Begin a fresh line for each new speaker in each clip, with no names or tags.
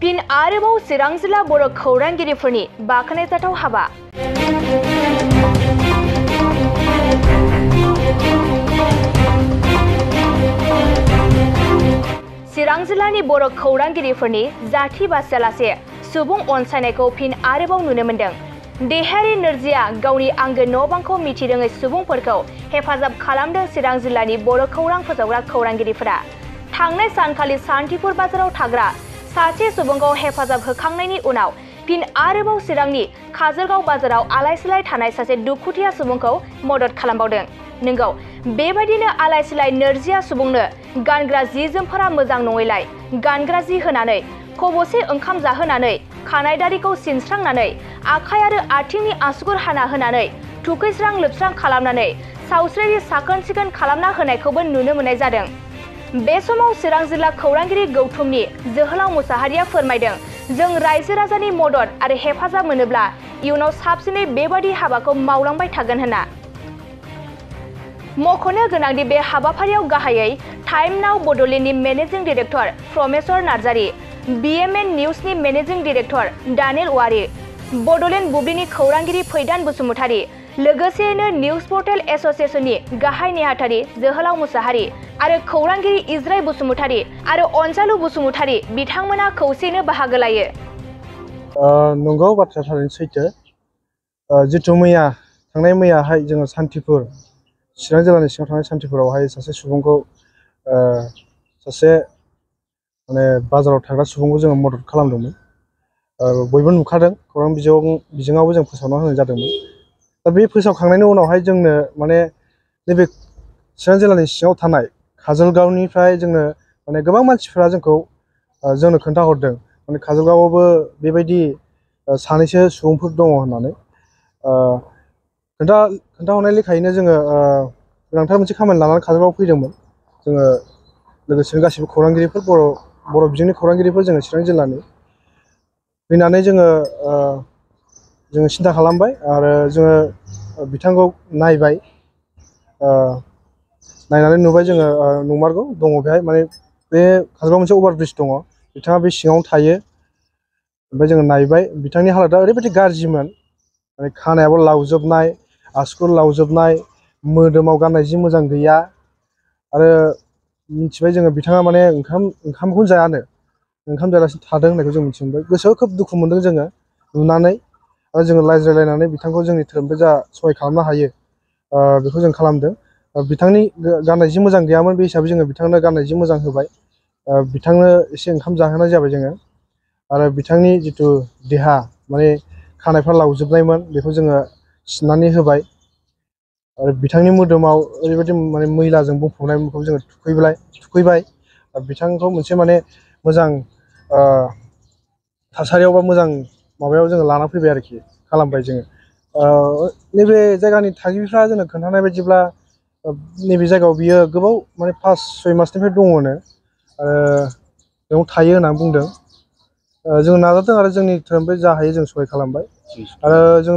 फिन आरोबाव चिरां जिल्ला बर' खौरांगिरिफोरनि बाख्नायजाथाव हाबा। चिरां जिल्लानि बर' खौरांगिरिफोरनि जाथि बासियालासे सुबुं अनसायनायखौ फिन आरोबाव नुनो मोन्दों। देहायारि नोरजिया गावनि आंगो न' बांखौ मिथिरोङै सुबुंफोरखौ हेफाजाब खालामदों चिरां जिल्लानि बर' खौरां फोसावग्रा खौरांगिरिफोरा। थांनाय सानखालि सान्थिपुर बाजाराव थाग्रा सासे सुबुंखौ हेफाजाब होखांनायनि उनाव फिन आरोबाव चिरांनि काजलगाव बाजाराव आलाय-सिलाय थानाय सासे दुखुथिया सुबुंखौ मदद खालामबावदों। नंगौ, बेबायदिनो आलाय-सिलाय नोरजिया सुबुंनो गानग्रा जि-जोमफोरा मोजां नङैलाय गानग्रा जि होनानै, खबसे ओंखाम जाहोनानै, खानाय दारिखौ सिनस्रांनानै, आखाइ आरो आथिंनि आसुगुर हाना होनानै, थुखैस्रां लोबस्रां खालामनानै सावस्रियारि साखोन-सिखोन खालामना होनायखौबो नुनो मोननाय जादों। बे समाव चिरां जिल्ला खौरांगिरि गौथुमनि जोहोलाव मुसाहारिया फोरमायदों, जों रायजो-राजानि मदद आरो हेफाजाब मोनोब्ला इयुनाव साबसिनै बेबादि हाबाखौ मावलांबाय थागोन होनना। मख'नो गोनांदि बे हाबाफारियाव गाहायै टाइम नाउ बड'लेण्डनि managing director Prameshwar Narzary, BMN निउजनि मेनेजिं डिरेक्टर दानिल औवारी, बड'लेण्ड बुब्लिनि खौरांगिरि फैदान बसुमतारी, लोगोसेयैनो निउज पर्टेल एस'सिएशननि गाहाय नेहाथारि जोहोलाव मुसाहारि आरो खौरांगिरि इजराय बसुमतारी आरो अनजालु बसुमतारी बिथांमोना खौसेयैनो बाहागो लायो।
नंगौ, बाथ्राया थारैनो सैथो। जिथु थांनाय मैयाहाय जोङो सान्थिपुर, चिरां जिल्लानि सिङाव थानाय सान्थिपुरावहाय सासे सुबुंखौ सासे बाजाराव थाग्रा सुबुंखौ जोङो मदद खालामदोंमोन। बयबो नुखादों, खौरां बिजोङावबो जों फोसावना होनाय जादोंमोन। दा बे फोसावखांनायनि उनावहाय जोंनो नैबे चिरां जिल्लानि सिङाव थानाय काजलगावनिफ्राय जोंनो गोबां मानसिफ्रा जोंनो खोन्थाहरदों, काजलगावआवबो बेबायदि सानैसो सुबुंफोर दङ होननानै। खोन्थाहरनाय लेखायैनो जोङो गोनांथार मोनसे खामानि लानानै काजलगावआव फैदोंमोन। जोङो लोगोसेनो गासिबो खौरांगिरिफोर, बर' बिजोंनि खौरांगिरिफोर जोङो चिरां जिल्लानि फैनानै जोङो सिन्था खालामबाय आरो जोङो बिथांखौ नायबाय। नायनानै नुबाय जोङो नंमारगौ दङ बेहाय, बे काजलगावआव मोनसे अभारब्रिज दङ, बिथाङा बे सिङावनो थायो। ओमफ्राय जोङो नायबाय, बिथांनि हालोदा ओरैबायदि गाज्रिमोन, खानायाबो लावजोबनाय, आसुगुर लावजोबनाय, मोदोमाव गाननाय जि मोजां गैया। आरो मिथिबाय जोङो बिथाङा ओंखामखौनो जायानो, ओंखाम जायालासिनो थादों होननायखौ जों मिथि मोनबाय। गोसोआव खोब दुखु मोनदों जोङो नुनानै, आरो जोङो रायज्लायलायनानै बिथांखौ जोंनि धोरोमनिफ्राय जा सहाय खालामनो हायो बेखौ जों खालामदों। बिथांनि गाननाय जि मोजां गैयामोन, बे हिसाबै जोङो बिथांनो गाननाय जि मोजां होबाय। बिथांनो एसे ओंखाम जाहोनाय जाबाय जोङो। आरो बिथांनि जिथु देहा, खानायफ्रा लावजोबनायमोन, बेखौ जोङो सिननानै होबाय। आरो बिथांनि मोदोमाव ओरैबायदि मैलाजों बुंफबनायखौ जोङो थुखैबाय। बिथांखौ मोनसे मोजां थासारियाव बा मोजां माबायाव जोङो लाना फैबाय आरोखि, खालामबाय जोङो। नैबे जायगानि थागिबिफ्रा जोंनो खोन्थानाय बायदिब्ला नैबे जायगायाव बियो गोबाव 5-6 मासनिफ्राय दङनो, बेयाव थायो होननानै बुंदों। जों नाजादों आरो जोंनि धोरोमनिफ्राय जा हायो जों सहाय खालामबाय। आरो जों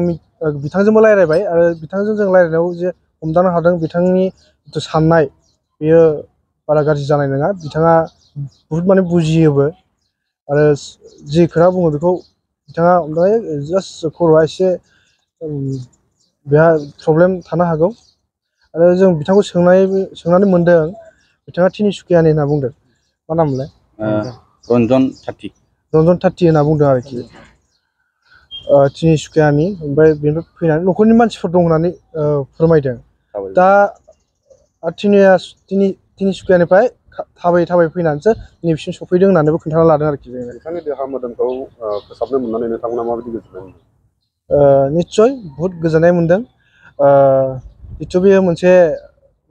बिथांजोंबो रायज्लायबाय, आरो बिथांजों जों रायज्लायनायाव जे हमदांनो हादों बिथांनि जिथु साननाय बेयो बारा गाज्रि जानाय नङा। बिथाङा बुहुद बुजियोबो, आरो जि खोथा बुङो बेखौ बिथाङा जास्ट खर'आ एसे बेहा प्रब्लेम थानो हागौ। आरो जों बिथांखौ सोंनानै मोनदों, बिथाङा तिनिसुकियानि होनना बुंदों। मा नाम मोनलाय?
रन्जन थाथि
होनना बुंदों आरोखि, तिनिसुकियानि। ओमफ्राय बेनिफ्राय फैनानै न'खरनि मानसिफोर दं होननानै फोरमायदों। दा तिनिसुकियानिफ्राय थाबायै फैनानैसो नैबेसिम सफैदों होननानैबो खोन्थाना लादों आरोखि जोङो।
बिथांनि देहा मोदोमखौ फोसाबनो मोननानै नोंथांमोना माबायदि गोजोननाय मोनदों?
निस्सय बहुद गोजोननाय मोनदों। जिथु बेयो मोनसे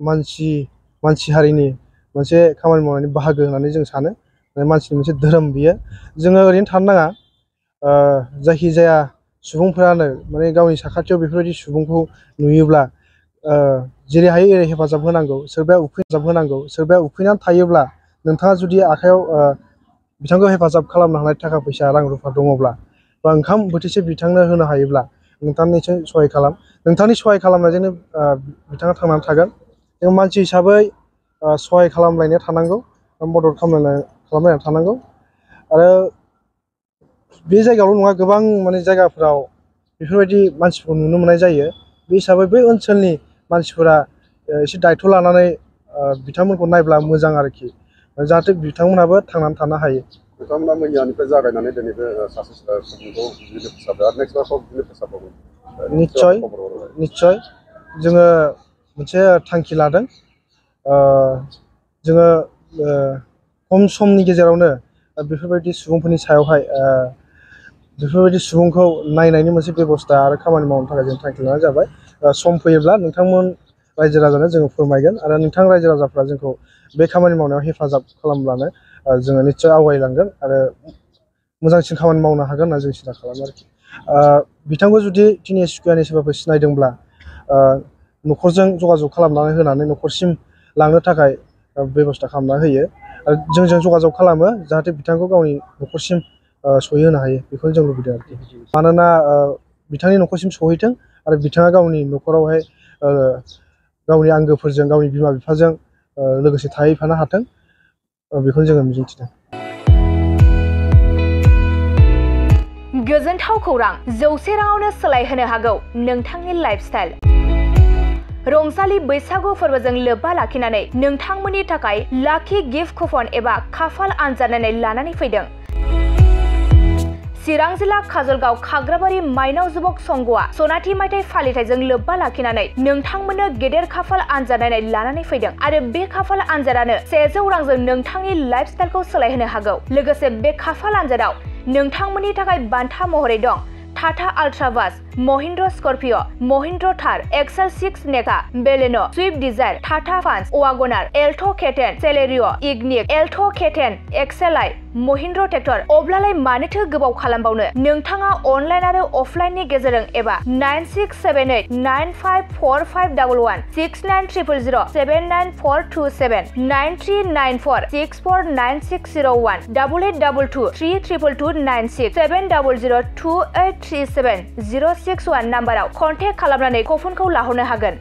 मानसि हारिनि मोनसे खामानि मावनायनि बाहागो होननानै जों सानो। मानसिनि मोनसे धोरोम बियो। जोङो ओरैनो थानो नाङा। जायखिजाया सुबुंफोरानो गावनि साखाथियाव बेफोरबायदि सुबुंखौ नुयोब्ला जेरै हायो एरै हेफाजाब होनांगौ। सोरबाया हेफाजाब होनांगौ, सोरबाया उखैनानै थायोब्ला नोंथाङा जुदि आखाइयाव बिथांखौ हेफाजाब खालामनो हानाय थाखा फैसा, रां रुफा दङब्ला, बा ओंखाम बोथिसे बिथांनो होनो हायोब्ला नोंथाङा निस्सय सहाय खालाम। नोंथांनि सहाय खालामनायजोंनो बिथाङा थांनानै थागोन। जों मानसि हिसाबै सहाय खालामलायनो थानांगौ, मदद खालामलायना थानांगौ। आरो बे जायगायावल' नङा गोबां माने जायगाफोराव बेफोरबायदि मानसिफोरखौ नुनो मोननाय जायो बे हिसाबै बै ओनसोलनि मानसिफोरा एसे दायथ' लानानै बिथांमोनखौ नायब्ला मोजां आरोखि जाहाथे बिथांमोनाबो थांनानै थानो हायो
नोंथांमोना मैयानिफ्राय जागायनानै दिनै बे सासे सुबुंखौ बिदिनो फोसाबदों आरो नेक्स्ट बाराव बिदिनो फोसाबबावगोन
निस्सय जोङो मोनसे थांखि लादों जोङो खम समनि गेजेरावनो बेफोरबायदि सुबुंफोरनि सायावहाय बेफोरबायदि सुबुंखौ नायनायनि मोनसे बेबस्था आरो खामानि मावनो थाखाय जों थांखि लानाय जाबाय सम फैयोब्ला नोंथांमोन रायजो राजानो जोङो फोरमायगोन आरो नोंथां रायजो राजाफ्रा जोंखौ बे खामानि मावनायाव हेफाजाब खालामब्लानो जोङो निस्सय आवगायलांगोन आरो मोजांसिन खामानि मावनो हागोन होनना जों सिन्था खालामो आरोखि बिथांखौ जुदि तिनिसुकियानि सोरबाफोर सिनायदोंब्ला न'खरजों जगाजग खालामनानै होनानै न'खरसिम लांनो थाखाय बेबस्था खालामना होयो आरो जोंजों जगाजग खालामो जाहाथे बिथांखौ गावनि न'खरसिम सहैहोनो हायो बेखौनो जों लुबैदों आरोखि मानोना बिथांनि न'खरसिम सहैथों आरो बिथाङा गावनि न'खरावहाय गावनि आंगोफोरजों गावनि बिमा बिफाजों लोगोसे थाहैफानो हाथों बेखौनो जोङो मिजिंथिदों
गोजोनथाव खौरां 100 राङावनो सोलायहोनो हागौ नोंथांनि लाइफस्टाइल रंजालि बैसागु फोरबोजों लोब्बा लाखिनानै नोंथांमोननि थाखाय लाखि गिफ्ट कुपन एबा खाफाल आनजाद नायनाय लानानै फैदों चिरां जिल्ला काजलगाव खाग्राबारि माइनाव जुबक संघआ सनाथि मायथाइ फालिथायजों लोब्बा लाखिनानै नोंथांमोननो गेदेर खाफाल आनजाद नायनाय लानानै फैदों आरो बे खाफाल आनजादानो 100 रांजों नोंथांनि लाइफस्टाइलखौ सोलायहोनो हागौ लोगोसे बे खाफाल आनजादाव नोंथांमोननि थाखाय बान्था महरै दं Tata Ultra bus Mahindra Scorpio Mahindra Thar XL 6 Nexa Baleno Swift Dzire Tata Punch WagonR Alto' K ten Celerio' Ignis Alto' K ten XL I Mahindra tractor अब्लालाय मानोथो गोबाव खालामबावनो नोंथाङा अनलाइन आरो अफलाइननि गेजेरजों एबा 9678954511 6900079427 9394649601 8822322296 7002837 061 नाम्बाराव कन्टेक्ट खालामनानै कुपनखौ लाहरनो हागोन।